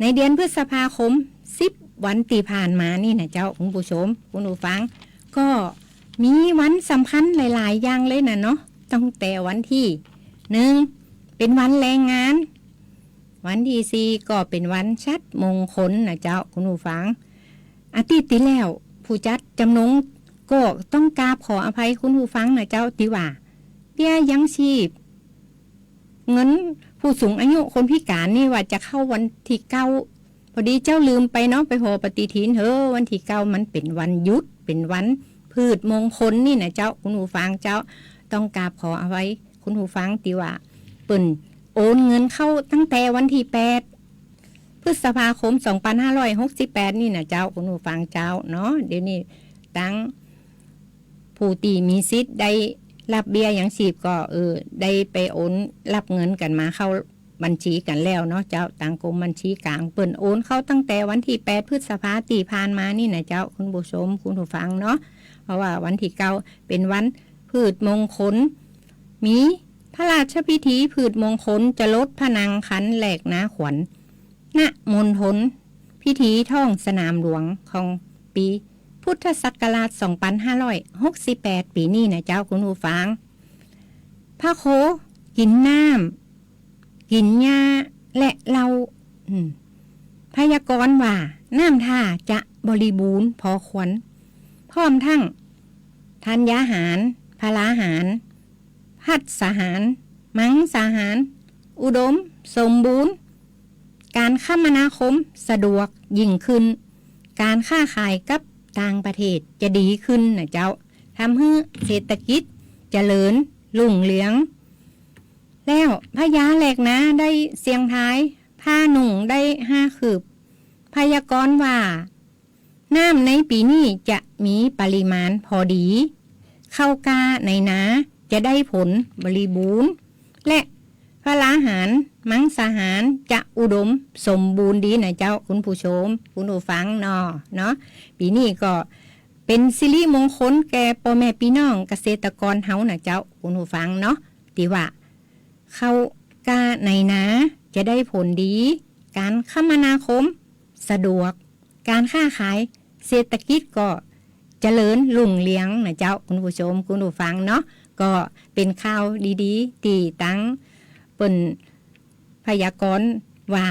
ในเดือนพฤษภาคม สิบวันตี้ผ่านมานี่น่ะเจ้า คุณผู้ชม คุณผู้ฟัง ก็มีวันสำคัญหลายๆ อย่างเลยน่ะเนาะ ตั้งแต่วันตี้ หนึ่ง เป๋นวันแรงงาน วันตี้สี่ก็เป๋นวันฉัตรมงคลน่ะเจ้า คุณผู้ฟัง อาทิตย์ตี้แล้ว ผู้จัดจำนงก็ต้องกราบขออภัยคุณผู้ฟังน่ะเจ้า ตี้ว่าเบี้ยยังชีพ เงินผู้สูงอายุคนพิการนี่ว่าจะเข้าวันตี้เก้า พอดีเจ้าลืมไปเนาะ ไปผ่อปฏิทิน เฮ้อ วันตี้เก้ามันเป๋นวันหยุด เป๋นวันพืชมงคลนี่น่ะเจ้า คุณผู้ฟังเจ้า ต้องกราบขออภัยคุณผู้ฟังตี้ว่าเปิ้น โอนเงินเข้าตั้งแต่วันตี้แปด พฤษภาคม สองปันห้าร้อยหกสิบแปด นี่น่ะเจ้า คุณผู้ฟังเจ้าเนาะ เดี๋ยวนี้ตังผู้ตี้มีสิทธิ์ได้ฮับเบี้ยยังชีพก็ เออ ได้ไปโอนฮับเงินกั๋นมาเข้าบัญชีกั๋นแล้วเนาะเจ้า ตังกรมบัญชีกลาง เปิ้นโอนเข้าตั้งแต่วันตี้แปด พฤษภาตี้ผ่านมานี่น่ะเจ้า คุณผู้ชม คุณผู้ฟังเนาะ เพราะว่าวันตี้เก้าเป๋นวัน พืชมงคล มีพระราชพิธีพืชมงคล จรดพระนางคันแหลกนาขวัญ ณ มณฑลพิธีท้องสนามหลวงของปี๋พุทธศักราช สองปันห้าร้อยหกสิบแปด ปี๋นี้น่ะเจ้า คุณผู้ฟัง พระโคกิ๋นน้ำ กิ๋นหญ้าและเหล้า อืม พยากรณ์ว่าน้ำท่าจะบริบูรณ์พอควร พร้อมทั้งธัญญาหาร พลาหาร ภัสสาหาร มังสาหาร อุดมสมบูรณ์ ก๋านคมนาคมสะดวกยิ่งขึ้น ก๋านค้าขายกับต่างประเทศจะดีขึ้นน่ะเจ้า ทำหื้อเศรษฐกิจเจริญรุ่งเรือง แล้วพญาแหลกนาได้เสียงทาย ผ้านุ่งได้ห้าคืบ พยากรณ์ว่า น้ำในปี๋นี้จะมีปริมาณพอดี ข้าวกล้าในนาจะได้ผลบริบูรณ์ และพลาหาร มังสาหารจะอุดมสมบูรณ์ดีนะเจ้า คุณผู้ชม คุณผู้ฟังเนาะ เนาะ ปี๋นี้ก็เป๋นสิริมงคลแก่ป้อแม่ปี้น้องเกษตรกรเฮานะเจ้า คุณผู้ฟังเนาะ ตี้ว่า ข้าวก้าในนาจะได้ผลดี ก๋านคมนาคมสะดวก ก๋านค้าขายเศรษฐกิจก็เจริญรุ่งเรืองนะเจ้า คุณผู้ชม คุณผู้ฟังเนาะ ก็เป๋นข่าวดีๆ ตี้ตังเปิ้นพยากรณ์ว่า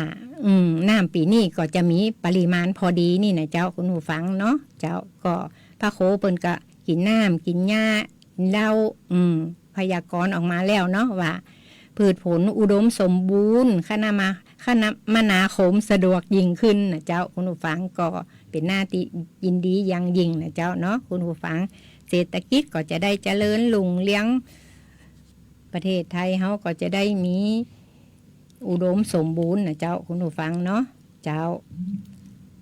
อืม น้ำปี๋นี้ก็จะมีปริมาณพอดีนี่นะเจ้า คุณผู้ฟังเนาะ เจ้า ก็พระโคเปิ้นก็กิ๋นน้ำกิ๋นหญ้ากิ๋นเหล้า อืม พยากรณ์ออกมาแล้วเนาะว่า พืชผลอุดมสมบูรณ์ คมนา คมนาคมสะดวกยิ่งขึ้นนะเจ้า คุณผู้ฟัง ก็เป๋นหน้าตี้ยินดีอย่างยิ่งนะเจ้าเนาะ คุณผู้ฟัง เศรษฐกิจก็จะได้เจริญรุ่งเรือง ประเทศไทยเฮาก็จะได้มีอุดมสมบูรณ์นะเจ้า คุณผู้ฟังเนาะ เจ้า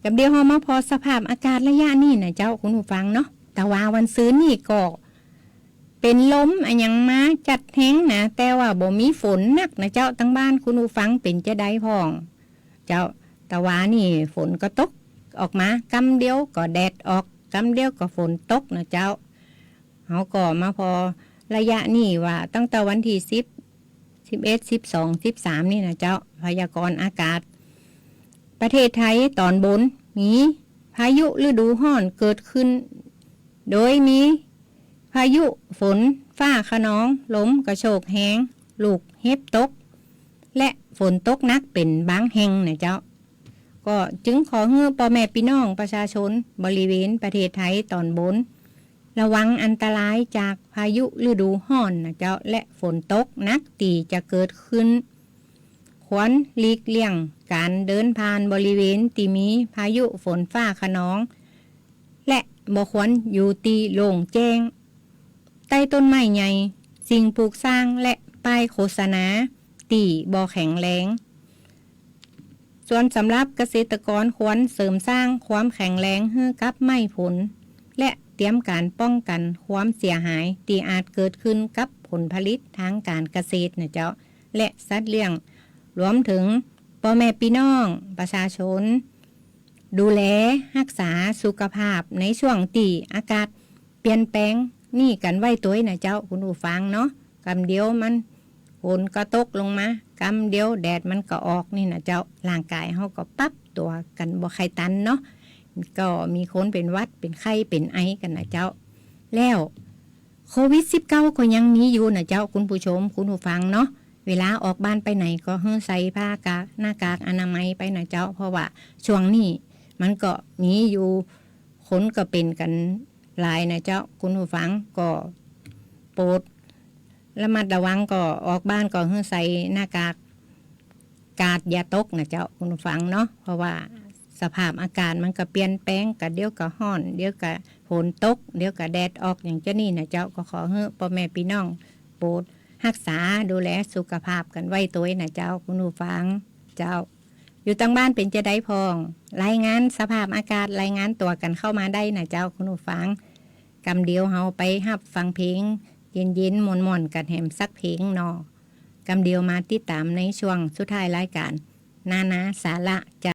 กำเดียวเฮามาผ่อสภาพอากาศระยะนี้นะเจ้า คุณผู้ฟังเนาะ ตะวาวันซืนนี่ก็ เป๋นลมอะหยังมาจัดแฮงนะ แต่ว่าบ่มีฝนนักนะเจ้า ตังบ้านคุณผู้ฟังเป๋นจาใดพ่อง เจ้า ตะวานี่ฝนก็ตกออกมา กำเดียวก็แดดออก กำเดียวก็ฝนตกนะเจ้า เฮาก็มาผ่อระยะนี้ว่าตั้งแต่วันตี้สิบ สิบเอ็ด สิบสอง สิบสาม นี่นะเจ้า พยากรณ์อากาศ ประเทศไทยต๋อนบนมีพายุฤดูฮ้อนเกิดขึ้น โดยมีพายุฝนฟ้าคะนอง ลมกระโชกแฮง ลูกเห็บตก และฝนตกหนักเป๋นบางแห่งนะเจ้า ก็จึงขอหื้อป้อแม่ปี้น้องประชาชนบริเวณประเทศไทยต๋อนบน ระวังอันตรายจากพายุฤดูฮ้อนนะเจ้า และฝนตกหนักตี้จะเกิดขึ้น ควรหลีกเลี่ยงก๋านเดินผ่านบริเวณตี้มีพายุฝนฟ้าคะนอง และบ่ควรอยู่ตี้โล่งแจ้ง ใต้ต้นไม้ใหญ่ สิ่งปลูกสร้าง และป้ายโฆษณาตี้บ่แข็งแรง ส่วนสำหรับเกษตรกรควรเสริมสร้างความแข็งแรงหื้อกับไม้ผล และเตรียมก๋านป้องกั๋นความเสียหายตี้อาจเกิดขึ้นกับผลผลิตทางก๋านเกษตรนะเจ้า และสัตว์เลี้ยง รวมเถิงป้อแม่ปี้น้องประชาชน ดูแลฮักษาสุขภาพในช่วงตี้อากาศเปลี่ยนแปลงนี่กั๋นไว้ตวยนะเจ้า คุณผู้ฟังเนาะ กำเดียวมันฝนก็ตกลงมา กำเดียวแดดมันก็ออกนี่นะเจ้า ร่างก๋ายเฮาก็ปรับตั๋วกั๋นบ่ใค่ตันเนาะ ก็มีคนเป๋นหวัด เป๋นไข้ เป๋นไอกั๋นนะเจ้า แล้วโควิดสิบเก้าก็ยังมีอยู่นะเจ้า คุณผู้ชม คุณผู้ฟังเนาะ เวลาออกบ้านไปไหนก็หื้อใส่ผ้ากาก หน้ากากอนามัยไปนะเจ้า เพราะว่าช่วงนี้มันก็มีอยู่ คนก็เป๋นกั๋นหลายนะเจ้า คุณผู้ฟัง ก็โปรดระมัดระวัง ก็ออกบ้านก็หื้อใส่หน้ากาก กาดอย่าตกนะเจ้า คุณผู้ฟังเนาะ เพราะว่าสภาพอากาศมันก็เปลี่ยนแปลง กะเดี๋ยวก็ฮ้อน เดี๋ยวก็ฝนตก เดี๋ยวก็แดดออก อย่างเจ้านี่นะเจ้า ก็ขอหื้อป้อแม่ปี้น้องโปรดฮักษาดูแลสุขภาพกั๋นไว้ตวยนะเจ้า คุณผู้ฟัง เจ้า อยู่ตังบ้านเป๋นจาใดพ่อง รายงานสภาพอากาศ รายงานตั๋วกั๋นเข้ามาได้นะเจ้า คุณผู้ฟัง กำเดียวเฮาไปฮับฟังเพลงเย็นๆ ม่วนๆ กั๋นแหมสักเพลงเนาะ กำเดียวมาติดต๋ามในช่วงสุดท้ายรายก๋าน นานาสาระเจ้า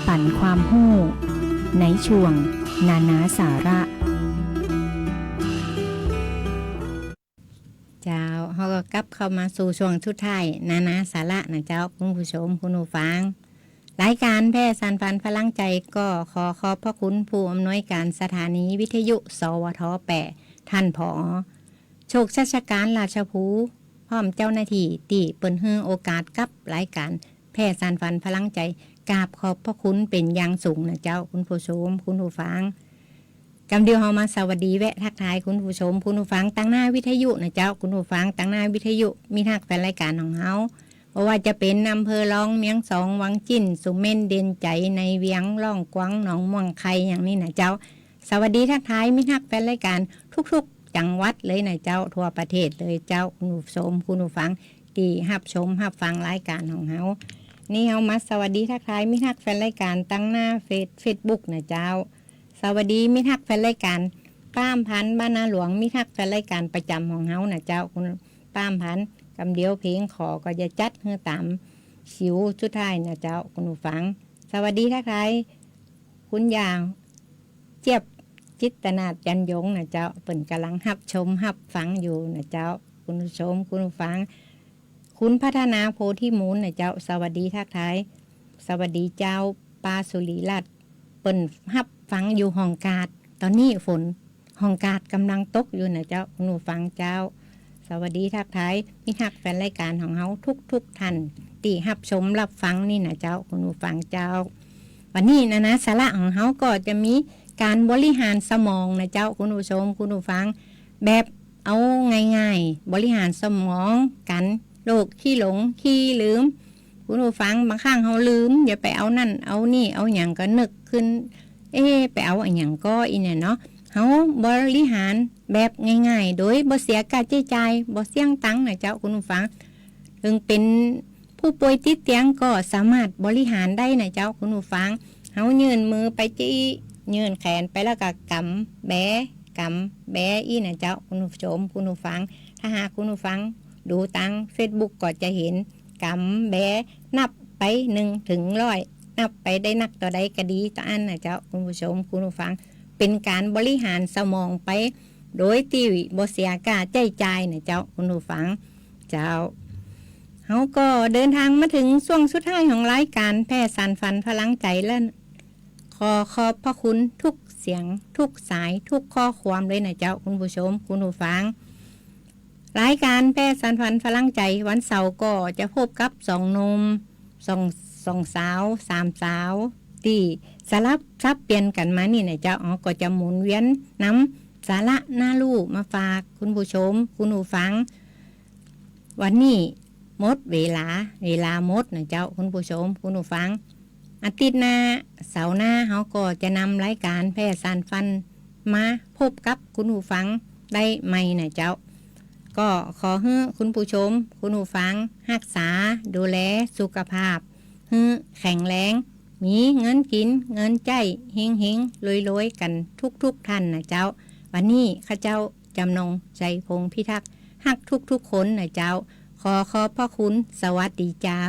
ปั๋นความฮู้ ในช่วงนานาสาระ เจ้า เฮาก็กลับเข้ามาสู่ช่วงสุดท้าย นานาสาระนะเจ้า คุณผู้ชม คุณผู้ฟัง รายก๋านแพร่สานฝันพลังใจ๋ก็ขอขอบพระคุณผู้อำนวยก๋านสถานีวิทยุ สวท แปด ต้าน ผอ โชคชัชกาญ ราชภู พร้อมเจ้าหน้าตี้ ตี้เปิ้นหื้อโอกาสกับรายก๋านแพร่สานฝันพลังใจ๋ กราบขอบพระคุณเป๋นอย่างสูงนะเจ้า คุณผู้ชม คุณผู้ฟัง กำเดี่ยวเฮามาสวัสดีแวะทักทายคุณผู้ชม คุณผู้ฟังตางหน้าวิทยุนะเจ้า คุณผู้ฟังตางหน้าวิทยุ มิตรฮักแฟนรายก๋านของเฮา บ่ว่าจะเป๋นอำเภอรอง เมียงสอง วังจิ้น สุเม็น เด่นชัย ในเวียง ล่องกวาง หนองม่วงไข่ อย่างนี้นะเจ้า สวัสดีทักทายมิตรฮักแฟนรายก๋านทุกๆจังหวัดเลยนะเจ้า ทั่วประเทศเลยเจ้า คุณผู้ชม คุณผู้ฟัง ตี้ฮับชมฮับฟังรายก๋านของเฮา นี่เฮามาสวัสดีทักทายมิตรฮักแฟนรายก๋านตางหน้าเฟซ เฟซบุ๊กนะเจ้า สวัสดีมิตรฮักแฟนรายก๋าน ป้าอำพันธ์ บ้านนาหลวง มิตรฮักแฟนรายก๋านประจ๋ำของเฮานะเจ้า คุณป้าอำพันธ์ กำเดี่ยวเพลงขอก็จะจัดหื้อต๋ามคิวสุดท้ายนะเจ้า คุณผู้ฟัง สวัสดีทักทาย คุณย่าเจี๊ยบ จิตรนาถ จันยงนะเจ้า เปิ้นก่ำลังฮับชมฮับฟังอยู่นะเจ้า คุณผู้ชม คุณผู้ฟัง คุณพัฒนา โพธิมูลนะเจ้า สวัสดีทักทาย สวัสดีเจ้า ป้าสุริรัตน์ เปิ้นฮับฟังอยู่ฮ่องกาด ต๋อนนี้ฝนฮ่องกาดก่ำลังตกอยู่นะเจ้า คุณผู้ฟังเจ้า สวัสดีทักทายมิตรฮักแฟนรายก๋านของเฮาทุกๆท่าน ตี้ฮับชมฮับฟังนี่นะเจ้า คุณผู้ฟังเจ้า วันนี้นานาสาระของเฮาก็จะมีก๋านบริหารสมองนะเจ้า คุณผู้ชม คุณผู้ฟัง แบบเอาง่ายๆ บริหารสมอง กั๋นโรคขี้หลงขี้ลืม คุณผู้ฟัง บางครั้งเฮาลืม อย่าไปเอานั่นเอานี่ เอาหยังก็นึกขึ้น เอ๊ะ ไปเอาอะหยังก่อ อี้เนี่ยเนาะ เฮาบริหารแบบง่ายๆ โดยบ่เสียค่าใจ๊จ่าย บ่เสี้ยงตังค์นะเจ้า คุณผู้ฟัง เถิงเป๋นผู้ป่วยติดเตียงก็สามารถบริหารได้นะเจ้า คุณผู้ฟัง เฮายื่นมือไปจี้ ยื่นแขนไปแล้วก็กำแบ กำแบอี้นะเจ้า คุณผู้ชม คุณผู้ฟัง ถ้าหากคุณผู้ฟังดูตางเฟซบุ๊กก็จะหัน กำแบ นับไปหนึ่งเถิงร้อย นับไปได้นักเต้าใดก็ดีเต้าอั้นนะเจ้า คุณผู้ชม คุณผู้ฟัง เป๋นก๋านบริหารสมองไป โดยตี้บ่เสียค่าใจ๊จ่ายนะเจ้า คุณผู้ฟังเจ้า เฮาก็เดินทางมาเถิงช่วงสุดท้ายของรายก๋านแพร่สานฝันพลังใจ๋แล้ว ขอขอบพระคุณทุกเสียง ทุกสาย ทุกข้อความเลยนะเจ้า คุณผู้ชม คุณผู้ฟัง รายก๋านแพร่สานฝันพลังใจ๋ วันเสาร์ก็จะพบกับสองหนุ่ม สอง สองสาว สามสาว ตี้สลับสับเปลี่ยนกั๋นมานี่นะเจ้า อ๋อ ก็จะหมุนเวียนนำสาระน่าฮู้มาฝากคุณผู้ชม คุณผู้ฟัง วันนี้หมดเวลา เวลาหมดนะเจ้า คุณผู้ชม คุณผู้ฟัง อาทิตย์หน้า เสาร์หน้า เฮาก็จะนำรายก๋านแพร่สานฝันมาพบกับคุณผู้ฟังได้ใหม่นะเจ้า ก็ขอหื้อคุณผู้ชม คุณผู้ฟัง ฮักษาดูแลสุขภาพ หื้อแข็งแรง มีเงินกิ๋น เงินใจ๊ เฮงๆ รวยๆ กั๋นทุกๆท่านนะเจ้า วันนี้ข้าเจ้า จำนง ชัยพงษ์พิทักษ์ ฮักทุกๆคนนะเจ้า ขอขอบพระคุณ สวัสดีเจ้า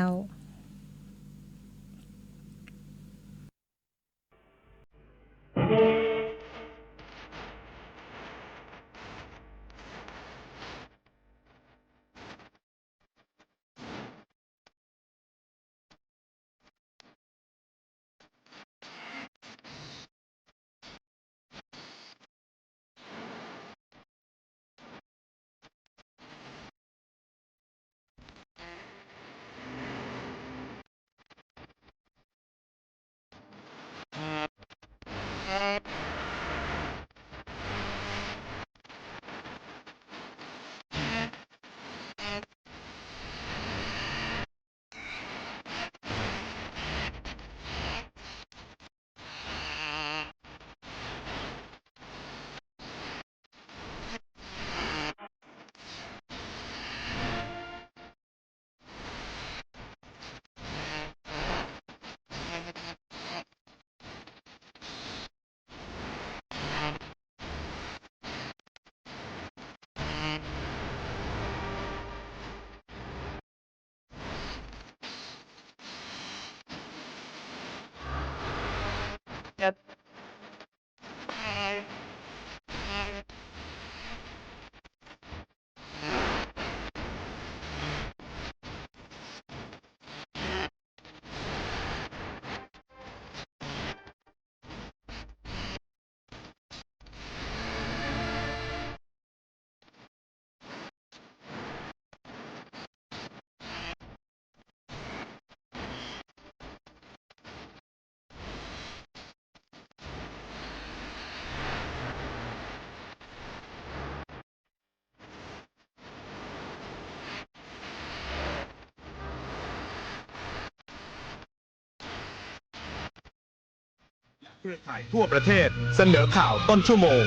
เครือข่ายทั่วประเทศ เสนอข่าวต้นชั่วโมง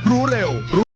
รู้เร็ว รู้